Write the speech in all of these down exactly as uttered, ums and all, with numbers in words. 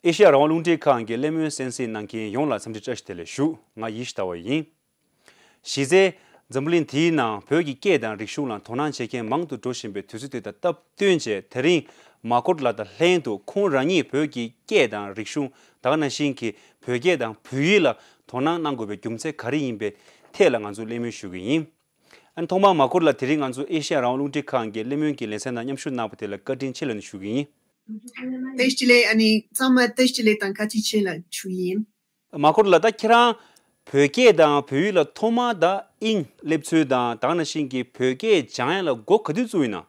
ཨེ་ཤེ་ཡ་རང་དབང་རླུང་འཕྲིན་ཁང་གི་གླེང་མོལ་གསན་གཟིགས་གནང་མཁན་ཡོངས་ལ་འཚམས་འདྲི་བཀྲ་ཤིས་བདེ་ལེགས་ཞུ། ང་ཡེ་ཤེས་ཟླ་བ་ཡིན། གཞི་རྩའི་འཛམ་བུ་གླིང་འདིའི་ནང་བོད་ཀྱི་སྐད་དང་རིག་གཞུང་ལ་དོ་སྣང་བྱེད་མཁན་མང་དུ་འགྲོ་བཞིན་པའི་དུས་ཚོད་དེ་དང་སྟབས་བསྟུན་བྱས། དེ་རིང་མར་ཁུ་ལགས་དང་ལྷན་དུ་ཁོང་རང་ཉིད་བོད་ཀྱི་སྐད་དང་རིག་གཞུང་ད་ག་ནང་བཞིན་གྱི་བོད་སྐད་དང་བོད་ཡིག་ལ་དོ་སྣང་གནང་དགོས་པའི་རྒྱུ་མཚན་ག་རེ་ཡིན་པའི་ཐད་ལ་ང་ཚོ་གླེང་མོལ་ཞུ་གི་ཡིན། ཨ་ནི་ཐོག་མར་མར་ཁུ་ལགས་དེ་རིང་ང་ཚོ་ཨེ་ཤེ་ཡ་རང་དབང་རླུང་འཕྲིན་ཁང་གི་གླེང་མོལ་གྱི་ལེ་ཚན་ནང་མཉམ་ཞུགས་གནང་བ་དེ་ལ་བཀའ་དྲིན་ཆེ་ལབ་ནས་ཞུ་གི་ཡིན། བཀྲ་ཤིས་བདེ་ལེགས། ཨ་ནི་ཚང་མ་བཀྲ་ཤིས་བདེ་ལེགས་དང་བཀའ་དྲིན་ཆེ་ལབ་ཞུ་ཡིན། མར་ཁུ་ལགས་ད་ཁྱེད་རང་བོད་སྐད་དང་བོད་ཡིག་ལ་ཐོག་མར་ད་དབྱིངས་སླེབས་ཚུལ་དང་ད་ག་ནང་བཞིན་གྱི་བོད་སྐད་སྦྱང་ཡག་ལ་འགོ་ག་དུས་བཙུགས་ཡིན་ན།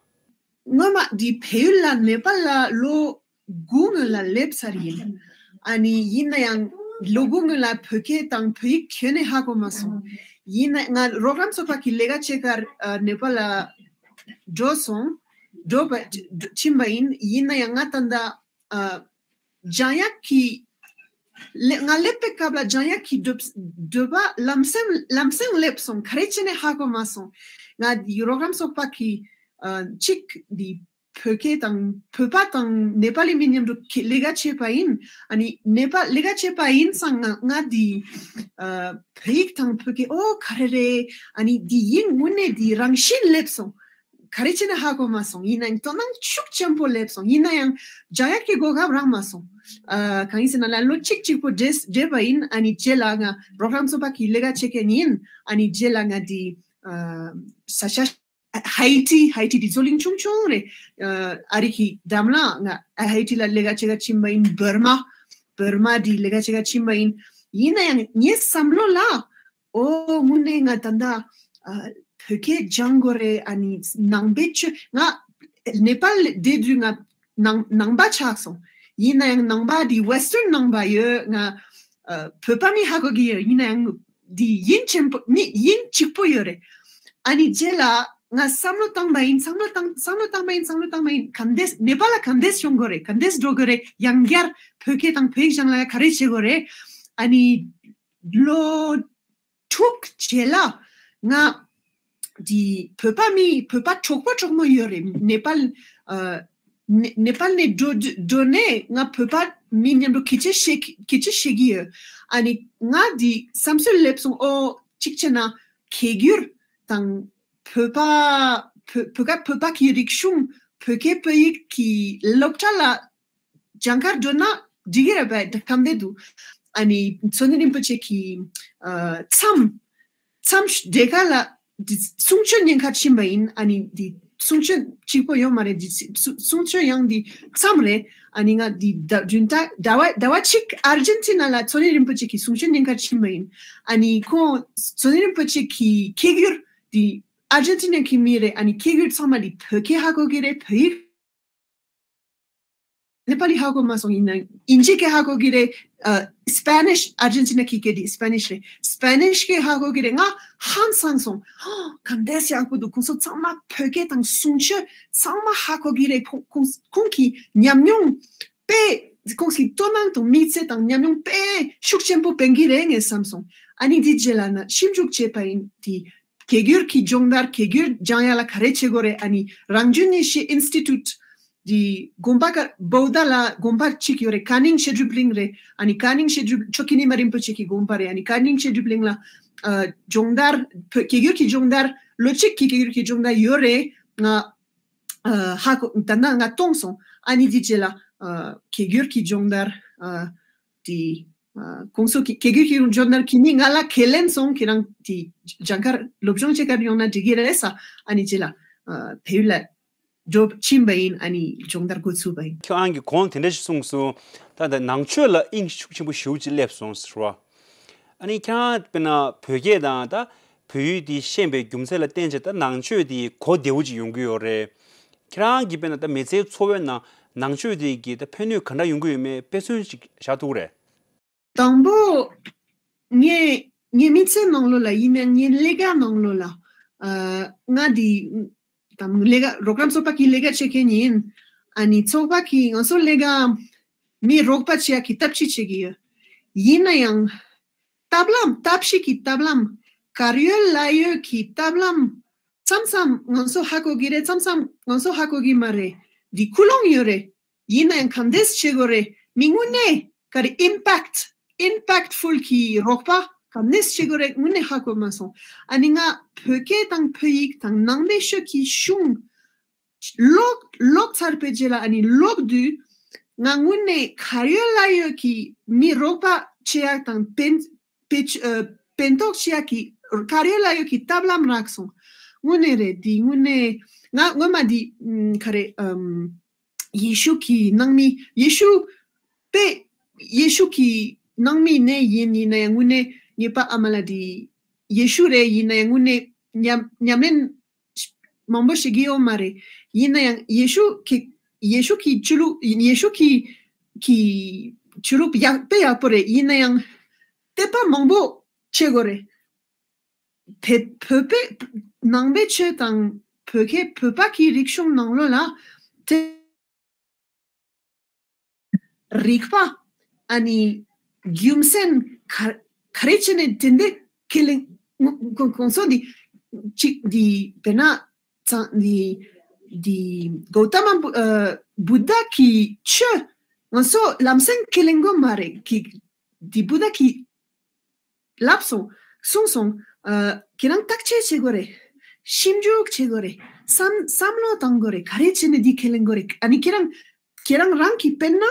སྔོན་མ་འདི་བལ་ཡུལ་ལ་ནེ་པཱལ་ལ་ལོ་དགུ་སྔོན་ལ་སླེབས་ཚར་ཡིན། ཨ་ནི་ཡིན་ན་ཡང་ལོ་དགུ་སྔོན་ལ་བོད་སྐད་དང་བོད་ཡིག་ཁྱོན་ནས་ཧ་གོ་མ་སོང་། ཡིན་ན་ང་རོགས་རམ་ཚོགས་པ་གི་ལས་ཀ་བྱེད་གར་ཨ་ནེ་པཱལ་ལ་འགྲོ་སོང་། འགྲོ་བ་ཕྱིན་པ་ཡིན། ཡིན་ན་ཡང་ང་ད་ལྟ་ཨ་སྦྱང་ཡག་གི་ལེ་ང་སླེབས་པའི་སྐབས་ལ་སྦྱང་ཡག་གི་འདོད་འདོད་པ་ལམ་སེང་ལམ་སེང་སླེབས་སོང་། ག་རེ་བྱས་ནས་ཧ་གོ་མ་སོང་། ང་རོགས་རམ་ཚོགས་པ་གི་ཨ་གཅིག་འདི་བོད་སྐད་དང་བོད་པ་དང་ནེ་པ་ལི་མི་མཉམ་དུ་ཁེ་ལས་ཀ་བྱས་པ་ཡིན། ཨ་ནི་ནེ་པ་ལས་ཀ་བྱས་པ་ཡིན་ཙང་ང་ང་འདི་ཨ་བོད་ཡིག་དང་བོད་སྐད་ཨོ་ག་རེ་རེད། ཨ་ནི་འདི་ཡིན་དངོས་གནས་འདི་རང་བཞིན་སླེབས་སོང་། ག་རེ་བྱས་ན་ཧ་གོ་མ་སོང་། ཡིན་ན་ཡང་དོ་སྣང་ཤུགས་ཆེན་པོ་སླེབས་སོང་། ཡིན་ན་ཡང་སྦྱང་ཡག་གི་གོ་སྐབས་རག་མ་སོང་། ཨ་གང་ཡིན་ཟེར་ན་ལ་ལོ་གཅིག་གཅིག་པོ་འདྲེས་འདྲེས་པ་ཡིན། ཨ་ནི་རྗེས་ལ་ང་རོགས་རམ་ཚོགས་པ་གི་ལས་ཀ་བྱེད་མཁན་ཡིན། ཨ་ནི་རྗེས་ལ་ང་འདི་ཨ་ས་ཆ་ཧའི་ཊི་ཧའི་ཊི་འདི་རྫོང་གླིང་ཆུང་ཆུང་རེད། ཨ་ཨ་རི་གི་འགྲམ་ལ་ང་ཧའི་ཊི་ལ་ལས་ཀ་བྱེད་ག་ཕྱིན་པ་ཡིན། འབར་མ་འབར་མ་འདི་ལས་ཀ་བྱེད་ག་ཕྱིན་པ་ཡིན། ཡིན་ན་ཡང་ངའི་བསམ་བློ་ལ། ཨོ་དངོས་གནས་ང་ད་ལྟ་ཨ་བོད་སྐད་སྦྱང་དགོས་རེད། ཨ་ནི་ནང་པའི་ཆོས་ང་ནེ་པཱལ་བསྡད་དུས་ང་ནང་ནང་པ་ཆགས་སོང་། ཡིན་ན་ཡང་ནང་པ་འདི་ཝེ་སི་ཊརན་ནང་པ་ཡོད། ང་ཨ་བོད་པ་མི་ཧ་གོ་གི་ཡོད། ཡིན་ན་ཡང་འདི་དབྱིན་ཆེན་པོ་མི་དབྱིན་གཅིག་པོ་ཡོད་རེད། ཨ་ནི་རྗེས་ལ་ང་བསམ་བློ་བཏང་པ་ཡིན། བསམ་བློ་བཏང་བསམ་བློ་བཏང་པ་ཡིན། བསམ་བློ་བཏང་པ་ཡིན། ག་འདྲས་ནེ་པཱལ་ལ་ག་འདྲས་ཡོང་དགོས་རེད། ག་འདྲས་འགྲོ་དགོས་རེད། ཡང་བསྐྱར་བོད་སྐད་དང་བོད་ཡིག་སྦྱང་ལ་ག་རེ་བྱེད་དགོས་རེད། ཨ་ནི་ལོ་དྲུག་རྗེས་ལ་ང་འདི་བོད་པ་མི་བོད་པ་གྲོགས་པོ་གྲོགས་མོ་ཡོད་རེད། ནེ་པཱལ་ཨ་ནེ་ནེ་པཱལ་ནས་འགྲོ་འགྲོ་ནས་ང་བོད་པ་མི་མཉམ་དུ་སྐད་ཆ་བཤད་སྐད་ཆ་བཤད་ཀྱི་ཡོད། ཨ་ནི་ང་འདི་བསམ་ཚུལ་སླེབས་སོང་། ཨོ་གཅིག་བྱས་ན་གྱ་གྱུར་དང་བོད་པ་བོད་བོད་ཀ་བོད་པ་གི་རིག་གཞུང་བོད་སྐད་བོད་ཡིག་གི་སློབ་གྲྭ་ལ་སྦྱང་གར་འགྲོ་ན་འགྲིག་གི་རེད་པས། ད་ག་འདྲས་འདུག་ཨ་ནི་མཚན་ཉིད་རིན་པོ་ཆེ་གི་ཨ་མཚམས་མཚམས་འདྲེ་ཁ་ལ་འདི་གསུང་ཆོས་ཉན་ཁ་ཕྱིན་པ་ཡིན། ཨ་ནི་འདི་གསུང་ཆོས་གཅིག་པོ་ཡོད་མ་རེད། འདི་གསུ་གསུང་ཆོས་ཡང་འདི་མཚམས་རེད། ཨ་ནི་ང་འདི་ཟླ་བདུན་ཟླ་ཟླ་བ་ཟླ་བ་གཅིག་ཨར་ཇེན་ཊི་ན་ལ་མཚན་ཉིད་རིན་པོ་ཆེ་གི་གསུང་ཆོས་ཉན་ཁ་ཕྱིན་པ་ཡིན། ཨ་ནི་ཁོང་མཚན་ཉིད་རིན་པོ་ཆེ་གི་གྱ་གྱུར་འདི་ཨར་ཇེན་ཊི་ན་གི་མི་རེད། ཨ་ནི་གྱ་གྱུར་ཚང་མ་འདི་བོད་སྐད་ཧ་གོ་གི་རེད། བོད་ཡིག་ནེ་པ་ལི་ཧ་གོ་མ་སོང་། ཡིན་ན་ཨིན་ཇི་སྐད་ཧ་གོ་གི་རེད། ཨ་སི་པེ་ནིཤ་ཨར་ཇེན་ཊི་ན་གི་སྐད་དེ་སི་པེ་ནིཤ་རེད། སི་པེ་ནིཤ་སྐད་ཧ་གོ་གི་རེད། ང་ཧང་སངས་སོང་། ཧ་ག་འདྲས་ཡག་པོ་འདུག་ཁོང་ཚོ་ཚང་མ་བོད་སྐད་དང་གསུང་ཆོས་ཚང་མ་ཧ་གོ་གི་རེད། ཁོང་ཁོང་ཁོང་གི་ཉམས་མྱོང་དཔེ་ཁོང་གི་དོ་སྣང་དང་མི་ཚེ་དང་ཉམས་མྱོང་དཔེ་ཤུགས་ཆེན་པོ་ལྡན་གི་རེད་ངས་བསམ་སོང་། ཨ་ནི་འདི་རྗེས་ལ་ན་ཞིབ་འཇུག་བྱས་པ་ཡིན། དེ་གྱ་གྱུར་གྱི་སྦྱོང་བརྡར་གྱ་གྱུར་སྦྱང་ཡག་ལ་ག་རེ་བྱེད་དགོས་རེད། ཨ་ནི་རང་རྒྱུད་ནས་ཤེས་ཨིན་སི་ཊི་ཊུཊ་འདི་དགོན་པ་ཀ་བོ་དྷ་ལ་དགོན་པ་གཅིག་ཡོད་རེད། ཀ་ནིང་ཤེ་དྲུབ་གླིང་རེད། ཨ་ནི་ཀ་ནིང་ཤེ་དྲུབ་ཆོས་ཀྱི་ཉི་མ་རིན་པོ་ཆེ་གི་དགོན་པ་རེད། ཨ་ནི་ཀ་ནིང་ཤེ་དྲུབ་གླིང་ལ་ཨ་སྦྱོང་བརྡར་བོད་གྱ་གྱུར་གྱི་སྦྱོང་བརྡར་ལོ་གཅིག་གི་གྱ་གྱུར་གྱི་སྦྱོང་བརྡར་ཡོད་རེད། ང་ཨ་ཧ་གོ་ད་ན་ང་གཏོང་སོང་། ཨ་ནི་འདི་རྗེས་ལ་ཨ་གྱ་གྱུར་གྱི་སྦྱོང་བརྡར་ཨ་དེ་ཨ་ཁོང་ཚོ་གི་གྱ་གྱུར་གྱི་སྦྱོང་བརྡར་གྱི་ནི་ང་ལ་ཁས་ལེན་སོང་། ཁྱེད་རང་དེ་སྦྱང་གར་སློབ་སྦྱོང་བྱེད་གར་ཡོང་ན་འགྲིག་གི་རེད་ས། ཨ་ནི་རྗེས་ལ་ཨ་བལ་ཡུལ་ལ་འགྲོ་ཕྱིན་པ་ཡིན། ཨ་ནི་སྦྱོང་བརྡར་འགོ་ཚུགས་པ་ཡིན། ཁྱེད་རང་གིས་གོང་དེ་འདྲ་ཞིག་གསུངས་སོང་། ད་ལྟ་ནང་ཆོས་ལ་དབྱིངས་ཤུགས་ཆེན་པོ་ཞེ་པོ་ཅིག་སླེབས་སོང་ཟེར་བ། ཨ་ནི་ཁྱེད་རང་དཔེར་ན་བོད་སྐད་དང་ད་བོད་ཡིག་དེ་ཤེས་པའི་རྒྱུ་མཚན་ལ་བརྟེན་བྱས་ད་ནང་ཆོས་དེ་གོ་བདེ་བོ་ཅིག་ཡོང་གི་ཡོད་རེད། ཁྱེད་རང་གིས་དཔེར་ན་ད་མི་ཚེའི་འཚོ་བའི་ནང་ནང་ཆོས་དེ་གི་ད་ཕན་ནུས་ག་འདྲ་ཡོང་གི་ཡོད་མེད་དཔེ་མཚོན་ཅིག་བཞག་ཐུབ་ཀྱི་རེད། དང་པོ་ངའི་ངའི་མི་ཚེ་ནང་ལོགས་ལ་ཡིན་ན་ངའི་ལས་ཀ་ནང་ལོགས་ལ་ཨ་ང་འདི་དང་ལས་ཀ་རོགས་རམ་ཚོགས་པ་གི་ལས་ཀ་བྱེད་མཁན་ཡིན། ཨ་ནི་ཚོགས་པ་གི་ང་ཚོ་ལས་ཀ་མི་རོགས་པ་བྱེད་ཡག་གི་ཐབས་ཤེས་བྱེད་ཀྱི་ཡོད། ཡིན་ན་ཡང་ཐབས་ལམ་ཐབས་ཤེས་ཀྱི་ཐབས་ལམ་གར་ཡོད་ལ་ཡོད་ཀྱི་ཐབས་ལམ་མཚམས་མཚམས་ང་ཚོ་ཧ་གོ་གི་རེད། མཚམས་མཚམས་ང་ཚོ་ཧ་གོ་གི་མ་རེད། འདི་ཁུ་ལོང་ཡོད་རེད། ཡིན་ན་ཡང་ག་འདྲས་བྱེད་དགོས་རེད། མི་དངོས་གནས་ག་རེ་impact impactful གི་རོགས་པ་ག་ནས་བྱེད་དགོས་རེད་དངོས་གནས་ཧ་གོ་མ་སོང་། ཨ་ནི་ང་བོད་སྐད་དང་བོད་ཡིག་དང་ནང་པའི་ཆོས་ཀྱི་གཞུང་ཀློག་ཀློག་ཚར་བའི་རྗེས་ལ་ཨ་ནི་ཀློག་དུས་ང་དངོས་གནས་གར་ཡོད་ལ་ཡོད་ཀྱི་མི་རོགས་པ་བྱེད་ཡག་དང་ཕན་ཕན་ཨ་ཕན་ཐོགས་བྱེད་ཡག་གི་གར་ཡོད་ལ་ཡོད་ཀྱི་ཐབས་ལམ་རག་སོང་། དངོས་གནས་རེད། འདི་དངོས་གནས་ང་སྔོན་མ་འདི་ཨམ་ག་རེ་ཨམ་ཡེ་ཤུ་གི་ནང་མི་ཡེ་ཤུ་པས་ཡེ་ཤུ་གི་ནང་མི་ནས་ཡིན་ཡིན་ན་ཡང་དངོས་གནས་ངའི་པ་ཨ་མ་ལ་འདི་ཡེ་ཤུ་རེད། ཡིན་ན་ཡང་དངོས་གནས་ཉམས་ཉམས་ལེན་མང་པོ་ཞིག་གི་ཡོད་མ་རེད། ཡིན་ན་ཡང་ཡེ་ཤུ་གི་ཡེ་ཤུ་གི་ཆོས་ལུགས་ཡེ་ཤུ་གི་གི་ཆོས་ལུགས་ཡག་དཔེ་ཡག་པོ་རེད། ཡིན་ན་ཡང་དད་པ་མང་པོ་བྱེད་དགོས་རེད། དེ་བོད་པའི་ནང་པའི་ཆོས་དང་བོད་སྐད་བོད་པ་གི་རིག་གཞུང་ནང་ལོགས་ལ་དེ་རིག་པ་ཨ་ནི་རྒྱུ་མཚན་ག་ག་རེ་བྱས་ནས་དེ་འདྲའི་ཁས་ལེན་གོང་གོང་ཚོ་འདི་གཅིག་འདི་དཔེར་ན་ཚང་འདི་འདི་གོ་ཏ་མ་བུ་ཨ་བུདྡྷ་གི་ཆོས་ང་ཚོ་ལམ་སེང་ཁས་ལེན་དགོས་མ་རེད། གི་འདི་བུདྡྷ་གི་ལབ་སོང་། གསུངས་སོང་། ཨ་ཁྱེད་རང་བརྟག་དཔྱད་བྱེད་དགོས་རེད། ཞིབ་འཇུག་བྱེད་དགོས་རེད། བསམ་བསམ་བློ་བཏང་དགོས་རེད། ག་རེ་བྱས་ནས་འདི་ཁས་ལེན་དགོས་རེད། ཨ་ནི་ཁྱེད་རང་ཁྱེད་རང་རང་གིས་དཔེར་ན་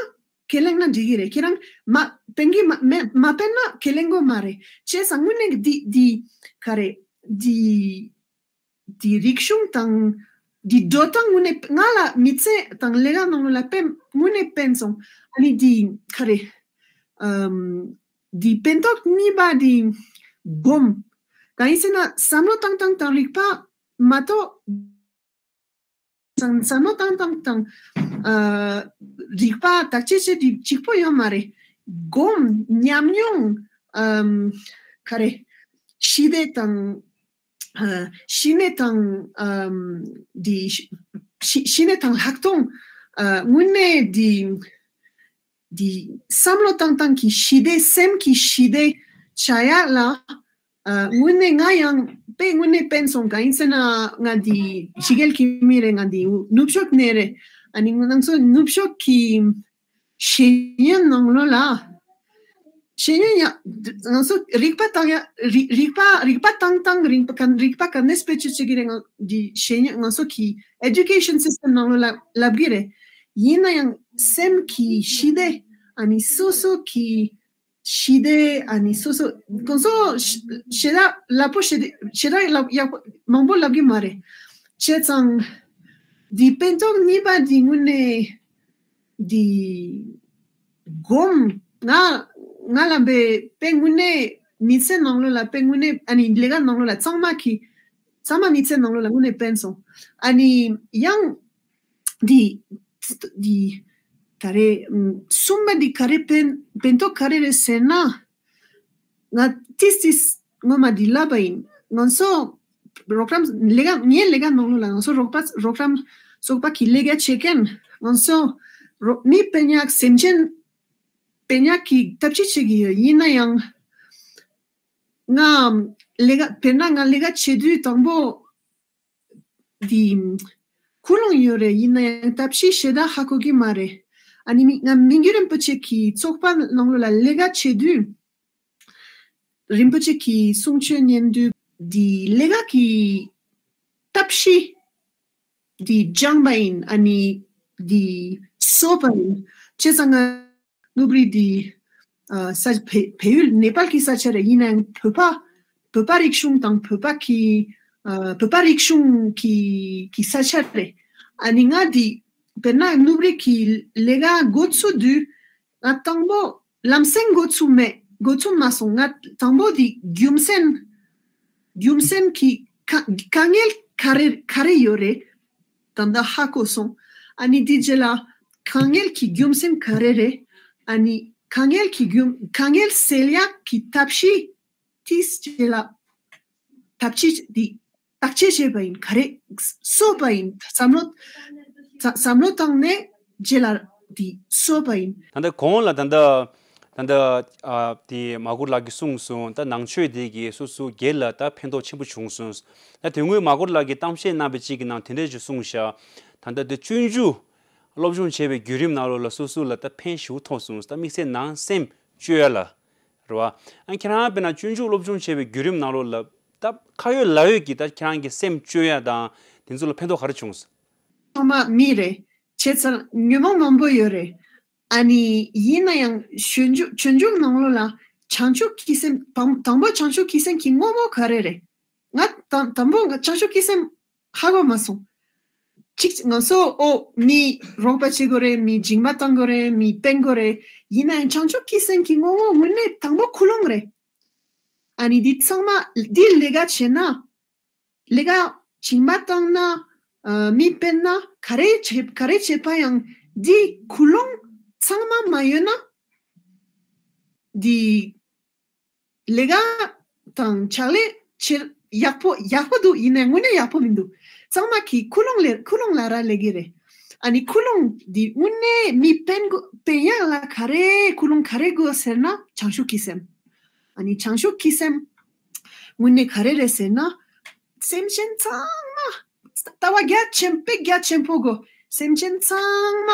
ཁས་ལེན་ན་འགྲིག་གི་རེད། ཁྱེད་རང་མ་དཔེར་གི་མ་མེད་མ་དཔེར་ན་ཁས་ལེན་དགོས་མ་རེད། བྱས་ཙང་དངོས་གནས་འདི་འདི་ག་རེ་འདི་འདི་རིག་གཞུང་དང་འདི་འགྲོ་སྟངས་དངོས་གནས་ང་ལ་མི་ཚེ་དང་ལས་ཀ་ནང་ལ་དཔེ་དངོས་གནས་ཕན་སོང་། ཨ་ནི་འདི་ག་རེ་ཨམ། འདི་ཕན་ཐོགས་གཉིས་པ་འདི་སྒོམ། གང་ཡིན་ཟེར་ན་བསམ་བློ་བཏང་སྟངས་དང་རིག་པ་མ་གཏོགས་བསམ་བསམ་བློ་བཏང་སྟངས་དང་ཨ་རིག་པ་བརྟག་དཔྱད་བྱེད་དུས་གཅིག་པོ་ཡོད་མ་རེད། སྒོམ་ཉམས་མྱོང་ཨམ་ག་རེ་ཞི་བདེ་དང་ཨ་ཞི་གནས་དང་ཨམ་འདི་ཞི་ཞི་གནས་དང་ལྷག་མཐོང་ཨ་དངོས་གནས་འདི་འདི་བསམ་བློ་བཏང་སྟངས་ཀྱི་ཞི་བདེ་སེམས་ཀྱི་ཞི་བདེ་བྱ་ཡག་ལ་ཨ་དངོས་གནས་ང་ཡང་དཔེ་དངོས་གནས་ཕན་སོང་། གང་ཡིན་ཟེར་ན་ང་འདི་ཕྱི་རྒྱལ་གྱི་མི་རེད། ང་འདི་ནུབ་ཕྱོགས་ནས་རེད། ཨ་ནི་ང་ཚོ་ནུབ་ཕྱོགས་ཀྱི་ཤེས་ཡོན་ནང་ལོགས་ལ་ཤེས་ཡོན་ཡང་ང་ཚོ་རིག་པ་བཏང་ཡ་རིག་རིག་པ་རིག་པ་བཏང་སྟངས་རིག་པ་ག་རིག་པ་ག་ནས་བེད་སྤྱོད་བྱེད་ཀྱི་རེད། ང་འདི་ཤེས་ཡོན་ང་ཚོ་གི་education system ནང་ལོགས་ལ་ལབ་ཀྱི་རེད། ཡིན་ན་ཡང་སེམས་ཀྱི་ཞི་བདེ་ཨ་ནི་སོ་སོ་གི་ཞི་བདེ་ཨ་ནི་སོ་སོ་གང་སོ་ཞེ་དྲག་ལབ་པོ་ཞེ་དྲག་ཞེ་དྲག་ལབ་ཡག་པོ་མང་པོ་ལབ་ཀྱི་མ་རེད། བྱས་ཙང་འདི་ཕན་ཐོགས་གཉིས་པ་འདི་དངོས་གནས་འདི་སྒོམ་ང་ང་ལ་བས་དཔེ་དངོས་གནས་མི་ཚེ་ནང་ལོགས་ལ་དཔེ་དངོས་གནས་ཨ་ནི་ལས་ཀ་ནང་ལོགས་ལ་ཚང་མ་གི་ཚང་མ་མི་ཚེ་ནང་ལོགས་ལ་དངོས་གནས་ཕན་སོང་། ཨ་ནི་ཡང་འདི་འདི་ག་རེ་ཨམ་གསུམ་པ་འདི་ག་རེ་ཕན་ཕན་ཐོགས་ག་རེ་རེད་ཟེར་ན། ང་ཏིས་ཏིས་སྔོན་མ་འདི་ལབ་པ་ཡིན། ང་ཚོ་རོགས་རམ་ལས་ཀ་ངའི་ལས་ཀ་ནང་ལོགས་ལ་ང་ཚོ་རོགས་པ་རོགས་རམ་ཚོགས་པ་གི་ལས་ཀ་བྱེད་མཁན་ང་ཚོ་རོ་མི་སྤུན་ཉག་སེམས་ཅན་སྤུན་ཉག་གི་ཐབས་ཤེས་བྱེད་ཀྱི་ཡོད། ཡིན་ན་ཡང་ང་ལས་ཀ་དཔེར་ན་ང་ལས་ཀ་བྱེད་དུས་དང་པོ་འདི་ཁུ་ལོང་ཡོད་རེད། ཡིན་ན་ཡང་ཐབས་ཤེས་ཞེ་དྲག་ཧ་གོ་གི་མ་རེད། ཨ་ནི་མི་ང་མི་འགྱུར་རིན་པོ་ཆེ་གི་ཚོགས་པ་ནང་ལོགས་ལ་ལས་ཀ་བྱེད་དུས་རིན་པོ་ཆེ་གི་གསུང་ཆོས་ཉན་དུས་འདི་ལས་ཀ་གི་ཐབས་ཤེས་འདི་སྦྱངས་པ་ཡིན། ཨ་ནི་འདི་གསོ་བ་ཡིན། བྱས་ཙང་ང་ནུབ་རི་འདི་ཨ་ས་བལ་བལ་ཡུལ་ནེ་པཱལ་གྱི་ས་ཆ་རེད། ཡིན་ནའང་བོད་པ་བོད་པ་རིག་གཞུང་དང་བོད་པ་གི་ཨ་བོད་པ་རིག་གཞུང་གི་གི་ས་ཆ་རེད། ཨ་ནི་ང་འདི་དཔེར་ན་ནུབ་རི་གི་ལས་ཀ་འགོ་ཚུགས་དུས་ང་དང་པོ་ལམ་སེང་འགོ་ཚུགས་མེད། འགོ་ཚུགས་མ་སོང་། ང་དང་པོ་འདི་རྒྱུ་མཚན་རྒྱུ་མཚན་གྱི་དཀའ་དཀའ་ངལ་ག་རེ་ག་རེ་ཡོད་རེད། ད་ལྟ་ཧ་གོ་སོང་། ཨ་ནི་དེ་རྗེས་ལ་དཀའ་ངལ་གྱི་རྒྱུ་མཚན་ག་རེ་རེད། ཨ་ནི་དཀའ་ངལ་གྱི་རྒྱུ་དཀའ་ངལ་སེལ་ཡག་གི་ཐབས་ཤེས་དེའི་རྗེས་ལ་ཐབས་ཤེས་འདི་བརྟག་དཔྱད་བྱས་པ་ཡིན། ག་རེ་གསོ་བ་ཡིན། བསམ་བློ་བསམ་བློ་བཏང་ནས་རྗེས་ལ་འདི་གསོ་བ་ཡིན། ད་ལྟ་གོང་ལ་ད་ལྟ་ད་ལྟ་ཨ་དེ་མ་གུར་ལགས་ཀྱིས་གསུངས་སོང་། ད་ནང་ཆོས་དེ་གིས་སོ་སོ་སྒེར་ལ་ད་ཕན་ཐོགས་ཆེན་པོ་བྱུང་སོང་། ད་དེ་སྔོན་མ་གུར་ལགས་ཀྱིས་གཏམ་བཤད་གནང་བའི་གཅིག་གི་ནང་དེ་འདྲས་ཞིག་གསུངས་ཤག་ད་ལྟ་དེ་སྤྱོད་འཇུག་ སློབ་སྦྱོང་བྱས་པའི་བརྒྱུད་རིམ་ནང་ལོགས་ལ་སོ་སོ་ལ་ད་ཕན་ཞེ་པོ་ཐོགས་སོང་། ད་དམིགས་བསལ་ནང་སེམས་བཅོས་ཡ་ལ་རེད་བ། ཨ་ཁྱེད་རང་དཔེར་ན་སྤྱོད་འཇུག་སློབ་སྦྱོང་བྱས་པའི་བརྒྱུད་རིམ་ནང་ལོགས་ལ་ད་ཁ་ཡོད་ལག་ཡོད་ཀྱི་ད་ཁྱེད་རང་གི་སེམས་བཅོས་ཡ་དང་དེ་ཚོ་ལ་ཕན་ཐོགས་ག་རེ་བྱུང་སོང་། ཚང་མ་མི་རེད། བྱས་ཙང་ཉོན་མོངས་མང་པོ་ཡོད་རེད། ཨ་ནི་ཡིན་ན་ཡང་སྤྱོད་འཇུག་སྤྱོད་འཇུག་ནང་ལོགས་ལ་བྱང་ཆུབ་ཀྱི་སེམས་དང་དང་པོ་བྱང་ཆུབ་ཀྱི་སེམས་ཀྱི་དངོས་པོ་ག་རེ་རེད། ང་དང་དང་པོ་ང་བྱང་ཆུབ་ཀྱི་སེམས་ཧ་གོ་མ་སོང་། གཅིག་ང་ཚོ་ཨོ་མི་རོགས་པ་བྱེད་དགོས་རེད། མི་སྦྱིན་པ་བཏང་དགོས་རེད། མི་སྤེལ་དགོས་རེད། ཡིན་ན་ཡང་བྱང་ཆུབ་ཀྱི་སེམས་ཀྱི་དངོས་པོ་དངོས་གནས་དང་པོ་ཁུ་ལོང་རེད། ཨ་ནི་འདི་ཚང་མ་འདི་ལས་ཀ་བྱས་ན། ལས་ཀ་སྦྱིན་པ་བཏང་ན། ཨ་མི་སྤེལ་ན། ག་རེ་བྱེད་ག་རེ་བྱེད་པ་ཡང་འདི་ཁུ་ལོང་ཚང་མ་མ་ཡོད་ན། འདི་ལས་ཀ་དང་ཕྱག་ལས་བྱེད་ཡག་པོ་ཡག་པོ་འདུག་ཡིན་ནའི་དངོས་གནས་ཡག་པོ་མི་འདུག་ཚང་མ་གིས་ཁུ་ལོང་ལས་ཁུ་ལོང་ལ་རག་ལས་ཀྱི་རེད། ཨ་ནི་ཁུ་ལོང་འདི་དངོས་གནས་མི་སྤེལ་དགོས་སྤེལ་ཡག་ལ་ག་རེ་ཁུ་ལོང་ག་རེ་དགོས་ཟེར་ན་བྱང་ཆུབ་ཀྱི་སེམས། ཨ་ནི་བྱང་ཆུབ་ཀྱི་སེམས་དངོས་གནས་ག་རེ་རེད་ཟེར་ན། སེམས་ཅན་ཚང་མ་ལྟ་བ་རྒྱ་ཆེན་དཔེ་རྒྱ་ཆེན་པོ་དགོས། སེམས་ཅན་ཚང་མ་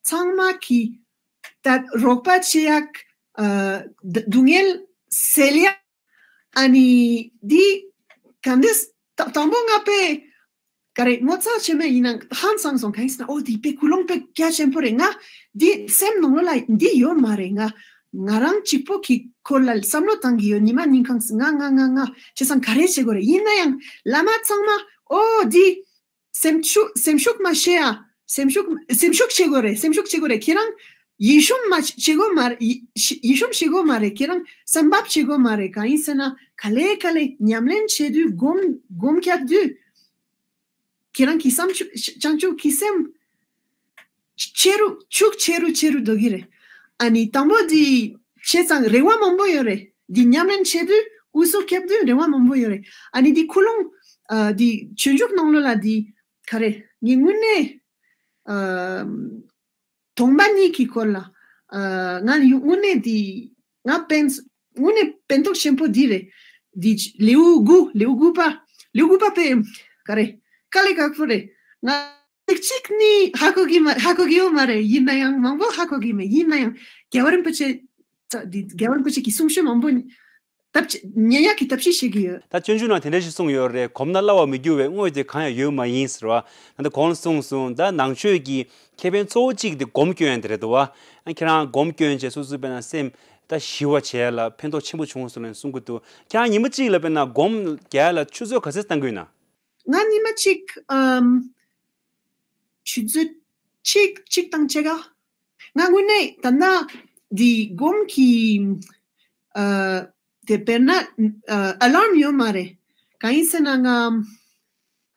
ཚང་མ་གིས་ད་རོགས་པ་བྱེད་ཡག་ཨ་སྡུག་བསྔལ་སེལ་ཡག་ཨ་ནི་འདི་ག་འདྲས་ད་དང་པོ་ང་དཔེ་ག་རེ་ངོ་ཚ་བྱེད་མེད་ཡིན་ན་ཧང་སང་སོང་། གང་ཡིན་ཟེར་ན་ཨོ་འདི་དཔེ་ཁུ་ལོང་དཔེ་རྒྱ་ཆེན་པོ་རེད། ང་འདི་སེམས་ནང་ལོགས་ལ་འདི་ཡོད་མ་རེད། ང་ང་རང་གཅིག་པོ་གི་སྐོར་ལ་བསམ་བློ་བཏང་གི་ཡོད། ཉི་མ་ཉིན་གང་ང་ང་ང་ང་བྱས་ཙང་ག་རེ་བྱེད་དགོས་རེད། ཡིན་ན་ཡང་བླ་མ་ཚང་མ་ཨོ་འདི་སེམས་ཤུགས་སེམས་ཤུགས་མ་བྱེད་ཨ། སེམས་ཤུགས་སེམས་ཤུགས་བྱེད་དགོས་རེད། སེམས་ཤུགས་བྱེད་དགོས་རེད། ཁྱེད་རང་ཡིད་ཤུམ་མ་བྱེད་དགོས་མ་རེད། ཡིད་ཡིད་ཤུམ་བྱེད་དགོས་མ་རེད། ཁྱེད་རང་བསམ་འབབ་བྱེད་དགོས་མ་རེད། གང་ཡིན་ཟེར་ན་ག་ལེ་ག་ལེ་ཉམས་ལེན་བྱེད་དུས་སྒོམ་སྒོམ་རྒྱག་དུས་ཁྱེད་རང་གི་བསམ་ཤུགས་བྱང་ཆུབ་ཀྱི་སེམས་ཆེ་རུ་ཤུགས་ཆེ་རུ་ཆེ་རུ་འགྲོ་གི་རེད། ཨ་ནི་དང་པོ་འདི་བྱས་ཙང་རེ་བ་མང་པོ་ཡོད་རེད། འདི་ཉམས་ལེན་བྱེད་དུས་དབུ་གསོ་རྒྱབ་དུས་རེ་བ་མང་པོ་ཡོད་རེད། ཨ་ནི་འདི་ཁུ་ལོང་ཨ་འདི་སྤྱོད་འཇུག་ནང་ལོགས་ལ་འདི་ག་རེ་ངས་དངོས་གནས་ཨ་སྟོང་པ་ཉིད་ཀྱི་སྐོར་ལ་ཨ་ང་ཡུ་དངོས་གནས་འདི་ང་ཕན་དངོས་གནས་ཕན་ཐོགས་ཆེན་པོ་འདི་རེད། འདི་ལེའུ་དགུ་ལེའུ་དགུ་པ་ལེའུ་དགུ་པ་དཔེ་ག་རེ་དཀའ་ལས་ཁག་པོ་རེད། ང་ཚིག་གཅིག་ནི་ཧ་གོ་གི་མ་ཧ་གོ་གི་ཡོད་མ་རེད། ཡིན་ན་ཡང་མང་པོ་ཧ་གོ་གི་མེད། ཡིན་ན་ཡང་རྒྱལ་བ་རིན་པོ་ཆེ་ཙ་འདི་རྒྱལ་བ་རིན་པོ་ཆེ་གི་གསུང་ཆོས་མང་པོ་ཐབས་ཉན་ཡག་གི་ཐབས་ཤེས་བྱེད་ཀྱི་ཡོད། ད་སྤྱོད་འཇུག་ནང་དེ་འདྲ་ཞིག་གསུངས་ཡོད་རེད། གོམས་ན་སླ་བར་མི་འགྱུར་བའི་དངོས་དེ་གང་ཡང་ཡོད་མ་ཡིན་ཟེར་བ། ད་ལྟ་གོང་ལ་གསུངས་སོང་། ད་ནང་ཆོས་ཀྱི་ཁེ་ཕན་གཙོ་བོ་གཅིག་དེ་སྒོམ་སྐྱོན་དེ་རེད་འདུག་བ། ཨ་ཁྱེད་རང་སྒོམ་སྐྱོན་བྱས་སོ་སོའི་དཔེར་ན་སེམས་ད་ཞི་བ་བྱས་ལ་ཕན་ཐོགས་ཆེན་པོ་བྱུང་སོང་ལབ་གསུང་གི་འདུག་ཁྱེད་རང་ཉི་མ་གཅིག་ལ་དཔེར་ན་སྒོམ་རྒྱག་ལ་ཆུ་ཚོད་ག་ཚོད་བཏང་གི་ཡོད་ན། ང་ཉི་མ་གཅིག་ཨམ། ཆུ་ཚོད་གཅིག་གཅིག་དང་ཕྱེད་ཀ་ང་དངོས་གནས་ད་ལྟ་འདི་སྒོམ་གྱི་ཨ་དེ་དཔེར་ན་ཨ་ཨ་ལརམ་ཡོད་མ་རེད། གང་ཡིན་ཟེར་ན་ང་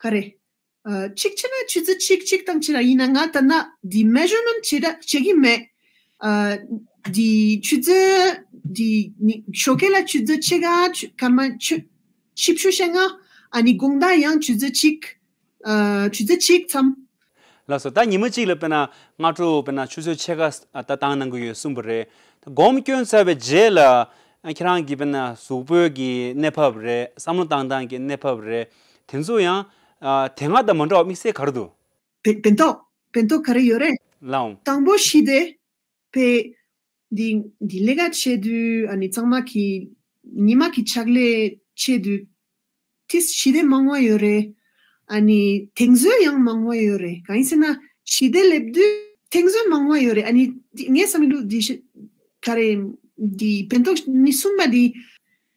ག་རེ་ཨ་གཅིག་བྱས་ན་ཆུ་ཚོད་གཅིག་གཅིག་དང་ཕྱེད་ཀ་ཡིན་ན་ང་ད་ལྟ་འདི་མེ་ཇར་མེན་ཊི་བྱེད་ད་བྱེད་ཀྱི་མེད། ཨ་འདི་ཆུ་ཚོད་འདི་ནི་ཞོགས་ཀས་ལ་ཆུ་ཚོད་ཕྱེད་ཀ་ཆུ་སྐར་མ་ཆུ་ཆིབས་ཞུ་བྱེད་ང་ཨ་ནི་དགོང་དག་ཡང་ཆུ་ཚོད་གཅིག་ཨ་ཆུ་ཚོད་གཅིག་མཚམས། ལགས་སོ། ད་ཉི་མ་གཅིག་ལ་དཔེར་ན་སྔ་དྲོ་དཔེར་ན་ཆུ་ཚོད་ཕྱེད་ཀ་ད་བཏང་གནང་གི་ཡོད་གསུངས་པ་རེད། ད་སྒོམ་སྐྱོན་ཚར་བའི་རྗེས་ལ་ཁྱེད་རང་གི་དཔེར་ན་གཟུགས་པོའི་གི་གནས་བབ་རེད། བསམ་བློ་བཏང་སྟངས་ཀྱི་གནས་བབ་རེད། དེ་ཚོ་ཡང་དེ་སྔ་དང་མ་འདྲ་བ་དམིགས་བསལ་ག་རེ་འདུག་ཕན་ཕན་ཐོགས་ཕན་ཐོགས་ག་རེ་ཡོད་རེད། ལའོ། དང་པོ་ཞི་བདེ་པའི་འདི་འདི་ལས་ཀ་བྱེད་དུས་ཨ་ནི་ཚང་མ་གི་ཉི་མ་གི་ཕྱག་ལས་བྱེད་དུས་ཏིས་ཞི་བདེ་མང་བ་ཡོད་རེད། ཨ་ནི་དེང་སང་ཡང་མང་བ་ཡོད་རེད། གང་ཡིན་ཟེར་ན་ཞི་བདེ་སླེབས་དུས་དེང་སང་མང་བ་ཡོད་རེད། ཨ་ནི་འདི་ངས་བསམ་གྱི་འདུག་འདི་ཤི་ག་རེ་འདི་ཕན་ཐོགས་ནི་གསུམ་པ་འདི་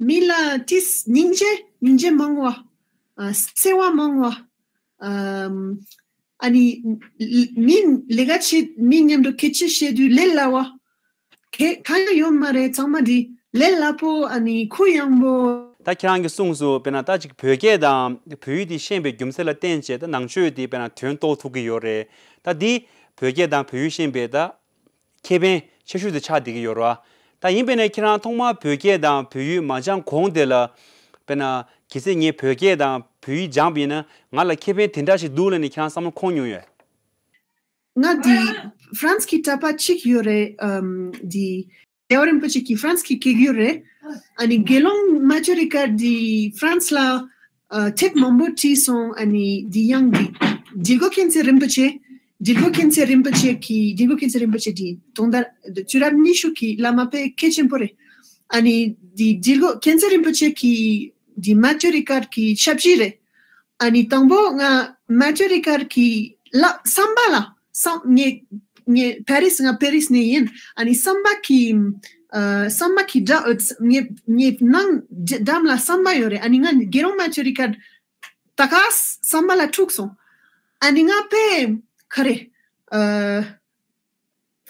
མི་ལ་ཏིས་སྙིང་རྗེ་སྙིང་རྗེ་མང་བ་ཨ་བརྩེ་བ་མང་བ། ཨམ། ཨ་ནི། མི་ལས་ཀ་བྱེད་མི་མཉམ་དུ་སྐད་ཆ་བཤད་དུས་ལས་སླ་བ། ག་གང་ཡང་ཡོད་མ་རེད། ཚང་མ་འདི་ལས་སླ་པོ་ཨ་ནི་གུ་ཡངས་པོ། ད་ཁྱེད་རང་གིས་གསུངས་སོང་། དཔེར་ན་ད་ཅིག་བོད་སྐད་དང་བོད་ཡིག་འདི་ཤེས་པའི་རྒྱུ་མཚན་ལ་བརྟེན་བྱས་ད་ནང་ཆོས་འདི་དཔེར་ན་དོན་རྟོགས་ཐུབ་ཀྱི་ཡོད་རེད། ད་འདི་བོད་སྐད་དང་བོད་ཡིག་ཤེས་པའི་ད། ཁེ་ཕན་ཆེ་ཤོས་དེ་ཆགས་བསྡད་ཀྱི་ཡོད་རེད་བ། ད་ཡིན་པས་ན་ཁྱེད་རང་ཐོག་མར་བོད་སྐད་དང་བོད་ཡིག་མ་སྦྱང་གོང་དེ་ལ། དཔེར་ན་གལ་སྲིད་ངས་བོད་སྐད་དང་བོད་ཡིག་སྦྱངས་པ་ཡིན་ན་ང་ལ་ཁེ་ཕན་དེ་འདྲ་ཞིག་འདུག་ལབ་ནས་ཁྱེད་རང་བསམ་བློ་འཁོར་མྱོང་ཡོད། ང་འདི་ཧྥ་རན་སི་གི་གྲྭ་པ་གཅིག་ཡོད་རེད། ཨམ། འདི་རྒྱལ་བ་རིན་པོ་ཆེ་གི་ཧྥ་རན་སི་གི་སྐད་ཡོད་རེད། ཨ་ནི་དགེ་སློང་མ་ཅོ་རི་ཀ་འདི་ཧྥ་རན་སི་ལ་ཨ་དེབ་མང་པོ་བྲིས་སོང་། ཨ་ནི་འདི་ཡང་འདི་དིལ་མགོ་མཁྱེན་བརྩེ་རིན་པོ་ཆེ་ དིལ་མགོ་མཁྱེན་བརྩེ་རིན་པོ་ཆེ་གི་དིལ་མགོ་མཁྱེན་བརྩེ་རིན་པོ་ཆེ་དེ་དུང་དར་དུས་རབས་ཉི་ཤུ་གི་བླ་མ་དཔེ་གལ་ཆེན་པོ་རེད། ཨ་ནི་དེ་དིལ་མགོ་མཁྱེན་བརྩེ་རིན་པོ་ཆེ་གི་དེ་མ་ཅོ་རི་ཀར་གི་ཞབས་ཕྱི་རེད། ཨ་ནི་དང་པོ་ང་མ་ཅོ་རི་ཀར་གི་ལ་བསམ་པ་ལ་བསམ་ངས་ངས་པེ་རིས་ང་པེ་རིས་ནས་ཡིན། ཨ་ནི་བསམ་པ་གི་ཨ་བསམ་པ་གི་འགྲམ་ངས་ངས་ནང་འགྲམ་ལ་བསམ་པ་ཡོད་རེད། ཨ་ནི་ང་རྒྱལ་རོང་མ་ཅོ་རི་ཀར་ད་ག་བསམ་པ་ལ་འཁྲུག་སོང་། ཨ་ནི་ང་དཔེ་ག་རེ་ཨ།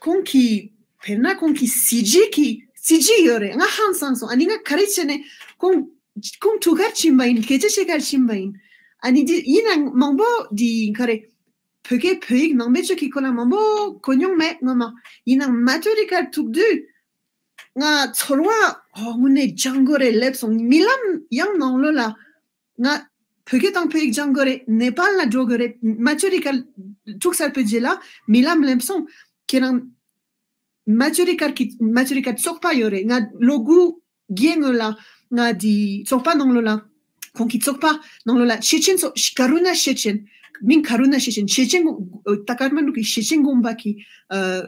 ཁོང་གི་དཔེར་ན་ཁོང་གི་གཟི་བརྗིད་ཀྱི་གཟི་བརྗིད་ཡོད་རེད། ང་ཧང་སངས་སོང་། ཨ་ནི་ང་ག་རེ་བྱས་ནས་ཁོང་ཁོང་ཐུགས་ཁར་ཕྱིན་པ་ཡིན། སྐད་ཆ་བཤད་ཁར་ཕྱིན་པ་ཡིན། ཨ་ནི་འདི་ཡིན་ནའང་མང་པོ་འདི་ག་རེ་བོད་སྐད་བོད་ཡིག་ནང་པའི་ཆོས་ཀྱི་སྐོར་ལ་མང་པོ་གོ་མྱོང་མེད་ངོ་མ། ཡིན་ནའང་མ་ཅོ་རི་ཀར་ཐུག་དུས་ང་ཚོར་བ་ཨོ་དངོས་གནས་སྦྱང་དགོས་རེད་ལབ་སོང་། རྨི་ལམ་ཡང་ནང་ལོགས་ལ། ང་བོད་སྐད་དང་བོད་ཡིག་སྦྱང་དགོས་རེད། ནེ་པཱལ་ལ་འགྲོ་དགོས་རེད། མ་ཅོ་རི་ཀར་འཁྲུག་ཚར་བའི་རྗེས་ལ་རྨི་ལམ་ལེན་སོང་། ཁྱེད་རང་མ་ཅོ་རི་ཀར་གྱི་མ་ཅོ་རི་ཀར་ཚོགས་པ་ཡོད་རེད། ང་ལོ་དགུ་བརྒྱད་སྔོན་ལ་ང་དེ་ཚོགས་པ་ནང་ལོགས་ལ་ཁོང་གི་ཚོགས་པ་ནང་ལོགས་ལ་ཤེས་ཆེན་ཚོགས་ཀ་རུ་ན་ཤེས་ཆེན། མིང་ཀ་རུ་ན་ཤེས་ཆེན། ཤེས་ཆེན་དགོན་ད་ཀ་ཐ་མན་ཌུ་གི་ཤེས་ཆེན་དགོན་པ་གི་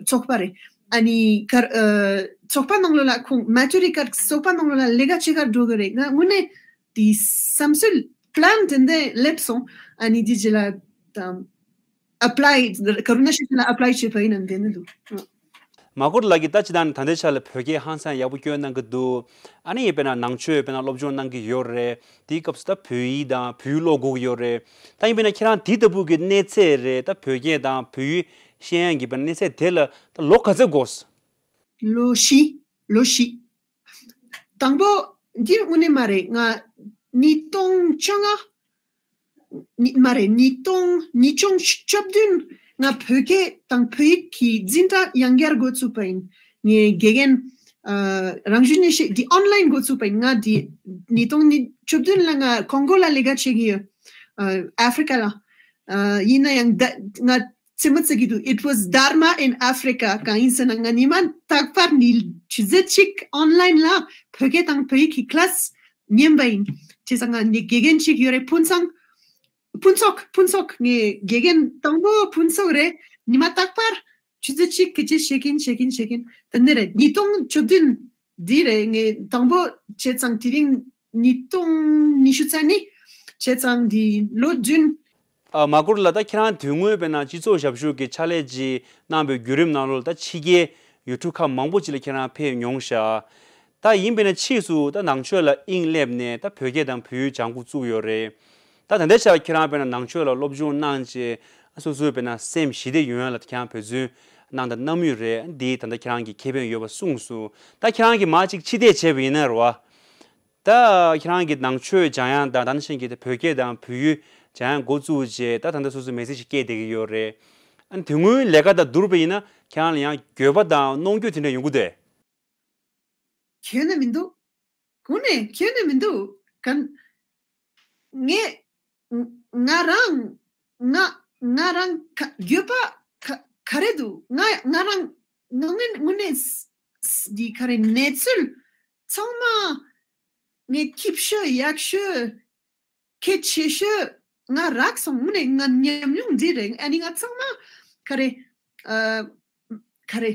ཚོགས་པ་རེད། ཨ་ནི་ཀ་ཚོགས་པ་ནང་ལོགས་ལ་ཁོང་མ་ཅོ་རི་ཀར་ཚོགས་པ་ནང་ལོགས་ལ་ལས་ཀ་བྱེད་གར་འགྲོ་གི་རེད། ང་དངོས་གནས། དེ་བསམ་ཚུལ་པི་ལན་དེ་འདྲ་སླེབས་སོང་། ཨ་ནི་དེ་རྗེས་ལ་དང་ཨེ་པི་ལའི་ཀ་རུ་ན་ཤེས་ཆེན་ལ་ཨེ་པི་ལའི་བྱས་པ་ཡིན་ནམ་དེ་འདྲ་འདུག་མ་ཀུར་ལགས་ཀྱིས་ད་ཅི་ད་ནི་ད་ལྟའི་ཆ་ལ་བོད་སྐད་ཧང་སང་ཡག་པོ་སྐྱོན་གནང་གི་འདུག་ཨ་ནི་དཔེར་ན་ནང་ཆོས་དཔེར་ན་སློབ་སྦྱོང་གནང་གི་ཡོད་རེད། དེའི་སྐབས་སུ་ད་བོད་ཡིག་དང་བོད་ཡིག་ཀློག་དགོས་ཀྱི་ཡོད་རེད། ད་ཡིན་པས་ན་ཁྱེད་རང་དེ་ལྟ་བུ་གི་གནས་ཚད་རེད། ད་བོད་སྐད་དང་བོད་ཡིག་ཤེས་ཡོན་གྱི་དཔེར་ན་གནས་ཚད་དེ་ལ་ད་ལོ་ག་ཚོད་འགོར་སོང་། ལོ་བཞི། ལོ་བཞི། དང་པོ་འདི་དངོས་གནས་མ་རེད། ང་ཉིས་སྟོང་བཅོ་ལྔ་ཉི་མ་རེད། ཉིས་སྟོང་ཉིས་སྟོང་བཅུ་བདུན་ང་བོད་སྐད་དང་བོད་ཡིག་གི་འཛིན་གྲྭ་ཡང་བསྐྱར་འགོ་བཙུགས་པ་ཡིན། ངའི་དགེ་རྒན་ཨ་རང་ཞུ་ནས་བཤད་འདི་ཨོན་ལའིན་འགོ་བཙུགས་པ་ཡིན། ང་འདི་ཉིས་སྟོང་བཅུ་བདུན་ལ་ང་ཀོང་གོ་ལ་ལས་ཀ་བྱེད་ཀྱི་ཡོད། ཨ་ཨ་ཧྥི་རི་ཀ་ལ། ཨ་ཡིན་ན་ཡང་ད་ང་ཚེ་མ་ཚེ་གི་འདུག It was Dharma in Africa. གང་ཡིན་ཟེར་ན་ང་ཉི་མ་རྟག་པར་ནི་ཆུ་ཚོད་གཅིག་ཨོན་ལའིན་ལ་བོད་སྐད་དང་བོད་ཡིག་གི་ཀི་ལཱ་སི་ཉན་པ་ཡིན། བྱས་ཙང་ང་ནི་དགེ་རྒན་གཅིག་ཡོད་རེད། ཕུན་ཚོགས། ཕུན་ཚོགས། ཕུན་ཚོགས། ངའི་དགེ་རྒན་དང་པོ་ཕུན་ཚོགས་རེད། ཉི་མ་རྟག་པར་ཆུ་ཚོད་གཅིག་གི་ཅི་བྱེད་ཀྱིན་བྱེད་ཀྱིན་བྱེད་ཀྱིན་དེ་ནི་རེད། ཉིས་སྟོང་བཅུ་བདུན་འདི་རེད། ངས་དང་པོ་བྱས་ཙང་དེ་རིང་ཉིས་སྟོང་ཉི་ཤུ་རྩ་གཉིས་བྱས་ཙང་འདི་ལོ་བདུན། ཨ་མ་ཀུར་ལགས། ད་ཁྱེད་རང་དོན་དངོས་དཔེར་ན་སྤྱི་ཚོགས་ཞབས་ཞུ་གི་ཕྱག་ལས་ཅིག་གནང་བའི་བརྒྱུད་རིམ་ནང་ལོགས་ད་ཕྱི་རྒྱལ་ཡུལ་གྲུ་ཁག་མང་པོ་ཅིག་ལ་ཁྱེད་རང་ཕེབས་མྱོང་ཤག་ད་ཡིན་པས་ན་ཕྱིས་སུ་ད་ནང་ཆོས་ལ་དབྱིངས་སླེབས་ནས་ད་བོད་སྐད་དང་བོད་ཡིག་སྦྱང་འགོ་བཙུགས་ཡོད་རེད། ད་ད་ལྟའི་ཆར་ཁྱེད་རང་དཔེར་ན་ནང་ཆོས་ལ་སློབ་སྦྱོང་གནང་བྱས་སོ་སོའི་དཔེར་ན་སེམས་ཞི་བདེ་ཡོང་ཡ་ལ་ཁྱེད་རང་འབད་བརྩོན་གནང་དང་གནང་མུས་རེད། འདི་ད་ལྟ་ཁྱེད་རང་གི་ཁེ་ཕན་ཡོད་པ་གསུངས་སོང་། ད་ཁྱེད་རང་གིས་མར་ཅིག་ཕྱིར་བལྟས་བྱས་པ་ཡིན་ན་རེད་བ། ད་ཁྱེད་རང་གི་ནང་ཆོས་སྦྱང་ཡང་དང་ད་ནང་བཞིན་གྱི་ད་བོད་སྐད་དང་བོད་ཡིག་སྦྱང་ཡང་འགོ་བཙུགས་རྗེས་ད་ད་ལྟ་སོ་སོའི་མི་ཚེ་ཞིག་སྐྱེལ་བསྡད་ཀྱི་ཡོད་རེད། ཨ་ནི་དེ་སྔོན་ལས་ཀ་དང་བསྡུར་བ་ཡིན་ན་ཁྱེད་རང་ལ་ཡང་འགྱོད་པ་དང་གནོང་འགྱོད་དེ་འདྲ་ཡོང་གི་འདུག་གྱོད་ནི་མི་འདུག་གོང་ནས་གྱོད་ནི་མི་འདུག་ག་ངས་ང་རང་ང་ང་རང་ག་འགྱོད་པ་ག་ག་རེ་འདུག་ང་ང་རང་ང་ངས་དངོས་གནས་འདི་ག་རེ་གནས་ཚུལ་ཚང་མ་ངས་སྐྱིད་ཤོས་ཡག་ཤོས་གལ་ཆེ་ཤོས་ང་རག་སོང་། དངོས་གནས་ང་ཉམས་མྱོང་འདི་རེད། ཨ་ནི་ང་ཚང་མ་ག་རེ་ཨ་ག་རེ་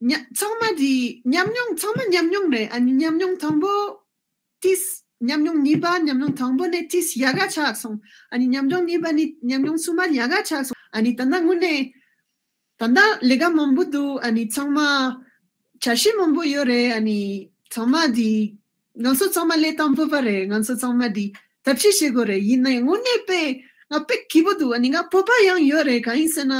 ཉ་ཚང་མ་འདི་ཉམས་མྱོང་ཚང་མ་ཉམས་མྱོང་རེད། ཨ་ནི་ཉམས་མྱོང་དང་པོ་ཏིས་ཉམས་མྱོང་གཉིས་པ་ཉམས་མྱོང་དང་པོ་ནས་ཏིས་ཡག་ག་ཆགས་སོང་། ཨ་ནི་ཉམས་མྱོང་གཉིས་པ་ནི་ཉམས་མྱོང་གསུམ་པ་ཡག་ག་ཆགས་སོང་། ཨ་ནི་ད་ལྟ་དངོས་གནས། ད་ལྟ་ལས་ཀ་མང་པོ་འདུག་ཨ་ནི་ཚང་མ་བྱ་བྱེད་མང་པོ་ཡོད་རེད། ཨ་ནི་ཚང་མ་འདི་ང་ཚོ་ཚང་མ་ལས་དང་པོ་པ་རེད། ང་ཚོ་ཚང་མ་འདི་ཐབས་ཤེས་བྱེད་དགོས་རེད། ཡིན་ན་ཡང་དངོས་གནས་དཔེ་ང་དཔེ་སྐྱིད་པོ་འདུག་ཨ་ནི་ང་སྤོབས་པ་ཡང་ཡོད་རེད། གང་ཡིན་ཟེར་ན་ཨ་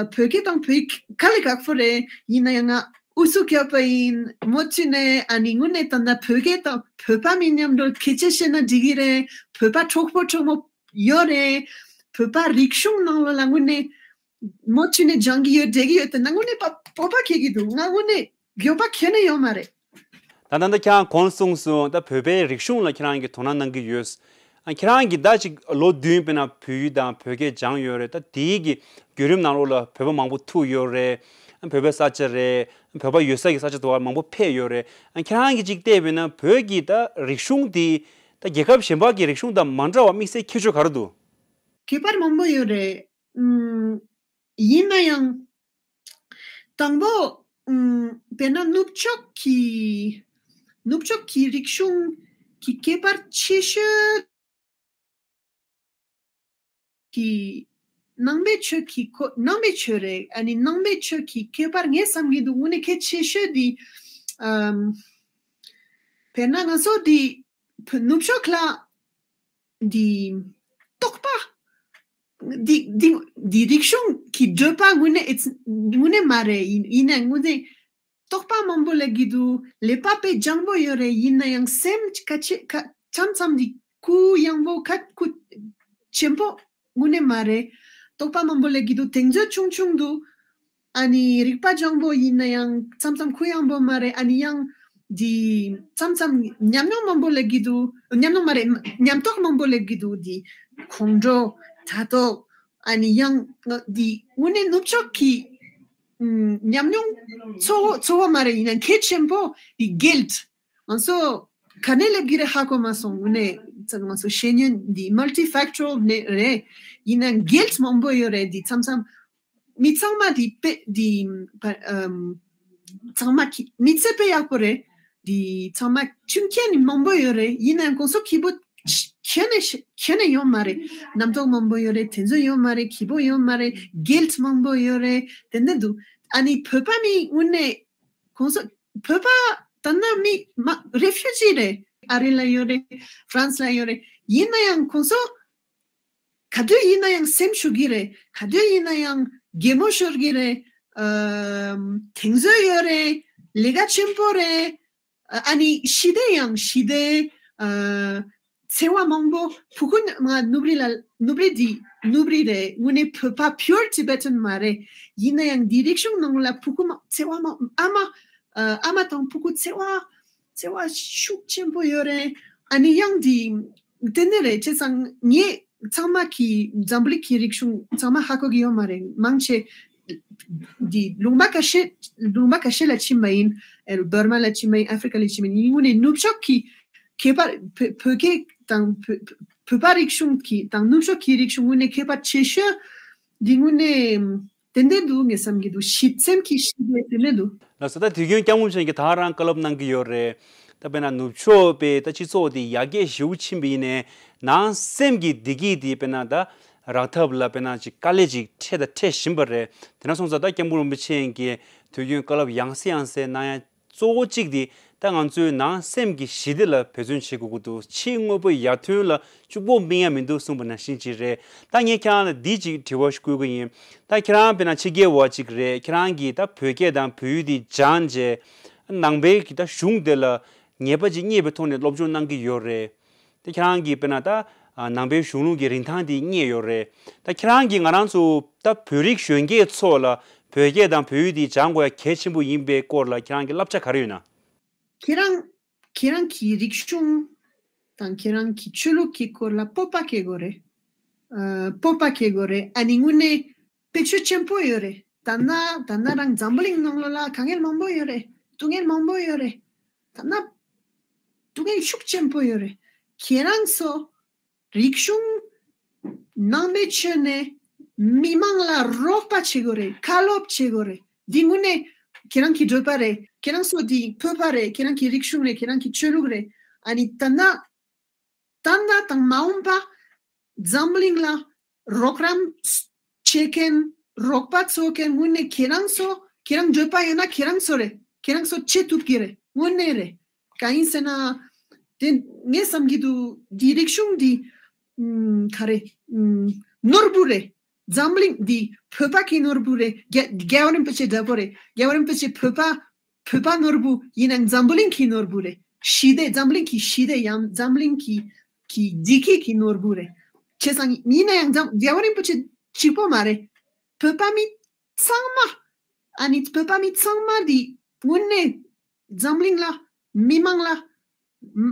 བོད་སྐད་དང་བོད་ཡིག་དཀའ་ལས་ཁག་པོ་རེད། ཡིན་ན་ཡང་ང་ཨུ་ཚུགས་རྒྱབ་པ་ཡིན་མུ་མཐུད་ནས། ཨ་ནི་དངོས་གནས་ད་ལྟ་བོད་སྐད་དང་བོད་པ་མིན་མཉམ་དུ་སྐད་ཆ་བཤད་ན་འགྲིག་གི་རེད། བོད་པ་གྲོགས་པོ་གྲོགས་མོ་ཡོད་རེད། བོད་པ་རིག་གཞུང་ནང་ལོགས་ལ་དངོས་གནས། མུ་མཐུད་ནས་སྦྱང་གི་ཡོད། བསྡད་ཀྱི་ཡོད། དེ་ན་དངོས་གནས་སྤོབས་པ་སྐྱེ་གི་འདུག་ང་དངོས་གནས་འགྱོད་པ་གྱོན་ནས་ཡོད་མ་རེད། ད་ད་ལྟ་ཁྱེད་རང་གོང་གསུངས་སོང་། ད་བོད་པའི་རིག་གཞུང་ལ་ཁྱེད་རང་གིས་དོ་སྣང་གནང་གི་ཡོད། ཨ་ཁྱེད་རང་གིས་ད་ཅིག་ལོ་བདུན་དཔེར་ན་བོད་ཡིག་དང་བོད་སྐད་སྦྱངས་ཡོད་རེད། ད་དེའི་གི་བརྒྱུད་རིམ་ནང་ལོགས་ལ་བོད་པ་མང་པོ་ཐུག་ཡོད་རེད། ཨ་བོད་པའི་ས་ཆ་རེད། ཨ་བོད་པ་ཡོད་ས་གི་ས་ཆ་དེ་བར་མང་པོ་ཕེབས་ཡོད་རེད། ཨ་ཁྱེད་རང་གིས་ཅིག་བལྟས་པས་ན་བོད་ཀྱི་ད་རིག་གཞུང་དེ་ད་རྒྱལ་ཁབ་གཞན་པ་གི་རིག་གཞུང་དང་མ་འདྲ་བ་དམིགས་བསལ་ཁྱད་ཆོས་ག་རེ་འདུག་ཁྱད་པར་མང་པོ་ཡོད་རེད། ཨུམ། ཡིན་ན་ཡང་དང་པོ་ཨམ་དཔེར་ན་ནུབ་ཕྱོགས་ཀྱི་ནུབ་ཕྱོགས་ཀྱི་རིག་གཞུང་གི་ཁྱད་པར་ཆེ་ཤོས་ཀྱི་ནང་པའི་ཆོས་ཀྱི་ཁོ་ནང་པའི་ཆོས་རེད། ཨ་ནི་ནང་པའི་ཆོས་ཀྱི་ཁྱད་པར་ངས་བསམ་གྱི་འདུག་དངོས་གནས་གལ་ཆེ་ཤོས་འདི་ཨམ་དཔེར་ན་ང་ཚོ་འདི་ནུབ་ཕྱོགས་ལ་འདི་རྟོག་པ་འདི་འདི་འདི་རིག་གཞུང་གི་བརྗོད་པ་དངོས་གནས་དངོས་གནས་མ་རེད། ཡིན་ཡིན་ན་དངོས་གནས་རྟོག་པ་མང་པོ་སླེབས་ཀྱི་འདུག་ཀླད་པ་དཔེ་སྦྱང་པོ་ཡོད་རེད། ཡིན་ན་ཡང་སེམས་ཁ་ཆེ་ཁ་མཚམས་མཚམས་འདི་ཁུ་ཡངས་པོ་ཁ་ཁུ་ཆེན་པོ་དངོས་གནས་མ་རེད། རྟོག་པ་མང་པོ་སླེབས་ཀྱི་འདུག་དེང་ཚོད་ཆུང་ཆུང་འདུག་ཨ་ནི་རིག་པ་སྦྱང་པོ་ཡིན་ན་ཡང་མཚམས་མཚམས་ཁུ་ཡངས་པོ་མ་རེད། ཨ་ནི་ཡང་འདི་མཚམས་མཚམས་ཉམས་མྱོང་མང་པོ་སླེབས་ཀྱི་འདུག་ཉམས་མྱོང་མ་རེད། ཉམས་རྟོགས་མང་པོ་སླེབས་ཀྱི་འདུག་འདི་ཁོང་ཁྲོ་དྲ་ཐོག་ཨ་ནི་ཡང་འདི་དངོས་གནས་ནུབ་ཕྱོགས་ཀྱི་ཨམ་ཉམས་མྱོང་གཙོ་བོ་གཙོ་བོ་མ་རེད། ཡིན་ན་གལ་ཆེན་པོ་འདི་guilt ང་ཚོ་ག་ནས་སླེབས་ཀྱི་རེད་ཧ་གོ་མ་སོང་། དངོས་གནས་ང་ཚོ་ཤེས་ཡོན་འདི་multifactorial་ནས་རེད། ཡིན་ན་guilt་མང་པོ་ཡོད་རེད། འདི་མཚམས་མཚམས་མི་ཚང་མ་འདི་དཔེ་འདི་ཨམ་ཚང་མ་གི་མི་ཚེ་དཔེ་ཡག་པོ་རེད། འདི་ཚང་མ་ཆུང་མཁན་ནི་མང་པོ་ཡོད་རེད། ཡིན་ན་ཡང་གོང་ས་ཁེ་པོ་ཁྱོན་ནས་ཁྱོན་ནས་ཡོད་མ་རེད། རྣམ་རྟོག་མང་པོ་ཡོད་རེད། དེ་ཚོ་ཡོད་མ་རེད། ཁེ་པོ་ཡོད་མ་རེད། guilt་མང་པོ་ཡོད་རེད། དེ་འདྲ་འདུག་ཨ་ནི་བོད་པ་མི་དངོས་གནས་གོང་ས་བོད་པ་ད་ནི་མི་མ་refugee་རེད། ཨ་རི་ལ་ཡོད་རེད། France་ལ་ཡོད་རེད། ཡིན་ན་ཡང་གོང་ས་ག་དུས་ཡིན་ན་ཡང་སེམས་ཤུགས་ཀྱི་རེད། ག་དུས་ཡིན་ན་ཡང་གད་མོ་ཤོར་གྱི་རེད། ཨམ་དེང་ཚོད་ཡོད་རེད། ལས་ཀ་ཆེན་པོ་རེད། ཨ་ཨ་ནི་ཞི་བདེ་ཡང་ཞི་བདེ། ཨ་འཚེ་བ་མང་པོ་ཕྲུ་གུ་ང་ནུབ་རི་ལ་ནུབ་རི་འདི་ནུབ་རི་རེད། དངོས་གནས་བོད་པ་pure Tibetan་མ་རེད། ཡིན་ན་ཡང་འདི་རིག་གཞུང་ནང་ལ་ཕྲུ་གུ་མ་འཚེ་བ་མ་ཨ་མ་ཨ་ཨ་མ་དང་ཕྲུ་གུ་འཚེ་བ་འཚེ་བ་ཤུགས་ཆེན་པོ་ཡོད་རེད། ཨ་ནི་ཡང་འདི་དེ་ནས་རེད། བྱས་ཙང་ངས་ཚང་མ་གི་འཛམ་བུ་གླིང་གི་རིག་གཞུང་ཚང་མ་ཧ་གོ་གི་ཡོད་མ་རེད། མང་ཆེ་འདི་ལུང་པ་ཁ་ཤས་ལུང་པ་ཁ་ཤས་ལ་ཕྱིན་པ་ཡིན། ཨེ་འབར་མ་ལ་ཕྱིན་པ་ཡིན། ཨ་ཧྥི་རི་ཀ་ལ་ཕྱིན་པ་ཡིན། དངོས་གནས་ནུབ་ཕྱོགས་ཀྱི་ཁྱད་པར་བོད་བོད་སྐད་དང་བོད་བོད་པ་རིག་གཞུང་གི་དང་ནུབ་ཕྱོགས་ཀྱི་རིག་གཞུང་དངོས་གནས་ཁྱད་པར་ཆེ་ཤོས་འདི་དངོས་གནས་དེ་འདྲ་འདུག་ངས་བསམ་གྱི་འདུག་ཞི་སེམས་ཀྱི་ཞི་བདེ་དེ་འདྲ་འདུག་ལགས་སོ། ད་དུས་རྒྱུན་སྐྱབས་མགོན་ཆེན་གྱིས་ད་ག་རང་བཀའ་སློབ་གནང་གི་ཡོད་རེད། ད་དཔེར་ན་ནུབ་ཕྱོགས་པའི་ད་སྤྱི་ཚོགས་དེ་ཡར་རྒྱས་ཞེ་པོ་ཕྱིན་པ་ཡིན་ནའི་ནང་སེམས་ཀྱི་བདེ་སྐྱིད་དེ་དཔེར་ན་ད་རག་ཐབས་ལ་དཔེར་ན་ཅིག་དཀའ་ལས་ཅིག་འཕྲད་དང་འཕྲད་བཞིན་པ་རེད། དེ་འདྲ་སོང་ཙང་ད་སྐྱབས་མགོན་རིན་པོ་ཆེ་གིས་དུས་རྒྱུན་བཀའ་སློབ་ཡང་སེ་ཡང་སེ་གནང་ཡ་གཙོ་བོ་གཅིག་དེ་ད་ང་ཚོའི་ནང་སེམས་ཀྱི་ཞི་བདེ་ལ་འབད་བརྩོན་བྱེད་དགོས་ཀྱི་འདུག་ཕྱིའི་དངོས་པོ་ཡར་ཐོན་ལ་ལྕུག་པོ་སྨིན་ཡ་མི་འདུག་གསུངས་པ་ནང་བཞིན་ཅིག་རེད། ད་ངས་ཁྱེད་རང་ལ་འདི་ཅིག་དྲི་བ་ཞིག་བསྐུར་གི་ཡིན། ད་ཁྱེད་རང་དཔེར་ན་ཕྱི་རྒྱལ་བ་ཅིག་རེད། ཁྱེད་རང་གིས་ད་བོད་སྐད་དང་བོད་ཡིག་འདི་སྦྱངས་རྗེས་ནང་པའི་གི་ད་གཞུང་དེ་ལ་ངེས་པ་ཅིག་རྙེད་པའི་ཐོག་ནས་སློབ་སྦྱོང་གནང་གི་ཡོད་རེད། དེ་ཁྱེད་རང་གིས་དཔེར་ན་ད་ནང་པའི་གཞུང་ལུགས་ཀྱི་རིན་ཐང་དེ་རྙེད་ཡོད་རེད། ད་ཁྱེད་རང་གིས་ང་རང་ཚོ་ད་བོད་རིགས་གཞོན་སྐྱེས་ཚོ་ལ་བོད་སྐད་དང་བོད་ཡིག་དེ་སྦྱང་དགོས་ཡ་གལ་ཆེན་པོ་ཡིན་པའི་སྐོར་ལ་ཁྱེད་རང་གི་བསླབ་བྱ་ག་རེ་ཡོད་ན། ཁྱེད་རང་ཁྱེད་རང་གི་རིག་གཞུང་དང་ཁྱེད་རང་གི་ཆོས་ལུགས་ཀྱི་སྐོར་ལ་སྤོབས་པ་སྐྱེ་དགོས་རེད། ཨ་སྤོབས་པ་སྐྱེ་དགོས་རེད། ཨ་ནི་དངོས་གནས་བེད་སྤྱོད་ཆེན་པོ་ཡོད་རེད། ད་ན་ད་ན་རང་འཛམ་བུ་གླིང་ནང་ལོགས་ལ་དཀའ་ངལ་མང་པོ་ཡོད་རེད། སྡུག་བསྔལ་མང་པོ་ཡོད་རེད། ད་ན་སྡུག་བསྔལ་ཤུགས་ཆེན་པོ་ཡོད་རེད། ཁྱེད་རང་ཚོ་རིག་གཞུང་ནང་པའི་ཆོས་ནས་མི་མང་ལ་རོགས་པ་བྱེད་དགོས་རེད། བཀའ་སློབ་བྱེད་དགོས་རེད། འདི་དངོས་གནས་ཁྱེད་རང་གི་འདོད་པ་རེད། ཁྱེད་རང་ཚོ་འདི་བོད་པ་རེད། ཁྱེད་རང་གི་རིག་གཞུང་རེད། ཁྱེད་རང་གི་ཆོས་ལུགས་རེད། ཨ་ནི་ད་ན་ད་ལྟ་དང་མ་འོངས་པ་འཛམ་གླིང་ལ་རོགས་རམ་བྱེད་མཁན་རོགས་པ་འཚོལ་མཁན་དངོས་གནས་ཁྱེད་རང་ཚོ་ཁྱེད་རང་འདོད་པ་ཡོད་ན་ཁྱེད་རང་ཚོ་རེད། ཁྱེད་རང་ཚོ་བྱེད་ཐུབ་ཀྱི་རེད། དངོས་གནས་རེད། གང་ཡིན་ཟེར་ན་དེ་ངས་བསམ་གྱི་འདུག་འདི་རིག་གཞུང་འདི་ཨམ་ག་རེ་ཨམ་ནོར་བུ་རེད། འཛམ་གླིང་འདི་བོད་པ་གི་ནོར་བུ་རེད། རྒྱ་རྒྱལ་བ་རིན་པོ་ཆེ་འདྲ་པོ་རེད། རྒྱལ་བ་རིན་པོ་ཆེ་བོད་པ་བོད་པ་ནོར་བུ་ཡིན་ན་འཛམ་བུ་གླིང་གི་ནོར་བུ་རེད། ཞི་བདེ་འཛམ་གླིང་གི་ཞི་བདེ་ཡང་འཛམ་གླིང་གི་གི་བདེ་སྐྱིད་ཀྱི་ནོར་བུ་རེད། བྱས་ཙང་ཡིན་ན་ཡང་འཛམ་རྒྱལ་བ་རིན་པོ་ཆེ་གཅིག་པོ་མ་རེད། བོད་པ་མི་ཚང་མ་ཨ་ནི་བོད་པ་མི་ཚང་མ་འདི་དངོས་གནས་འཛམ་གླིང་ལ་མི་མང་ལ་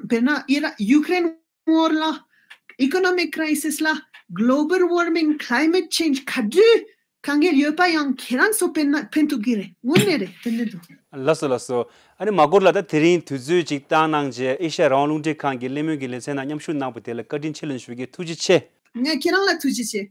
དཔེར་ན་ཨི་ར་ཡུ་ཀེ་རེན་ཝར་ལ་economic crisis་ལ་global warming climate change་ག་དུས་དཀའ་ངལ་ཡོད་པ་ཡང་ཁྱེད་རང་ཚོ་ཕན་ན་ཕན་ཐུབ་ཀྱི་རེད། དངོས་གནས་རེད། དེ་འདྲ་འདུག་ལགས་སོ་ལགས་སོ། ཨ་ནི་མ་འགོར་ལ་ད་དེ་རིང་དུས་ཚོད་ཅིག་བཏང་གནང་རྗེས་ཨེ་ཤ་ཡ་རང་དབང་རླུང་འཕྲིན་ཁང་གི་གླེང་མོལ་གྱི་ལེ་ཚན་ནང་མཉམ་ཞུགས་གནང་བ་དེ་ལ་བཀའ་དྲིན་ཆེ་ལབ་ཞུ་གི། ཐུགས་རྗེ་ཆེ། ང་ཁྱེད་རང་ལ་ཐུགས་རྗེ་ཆེ།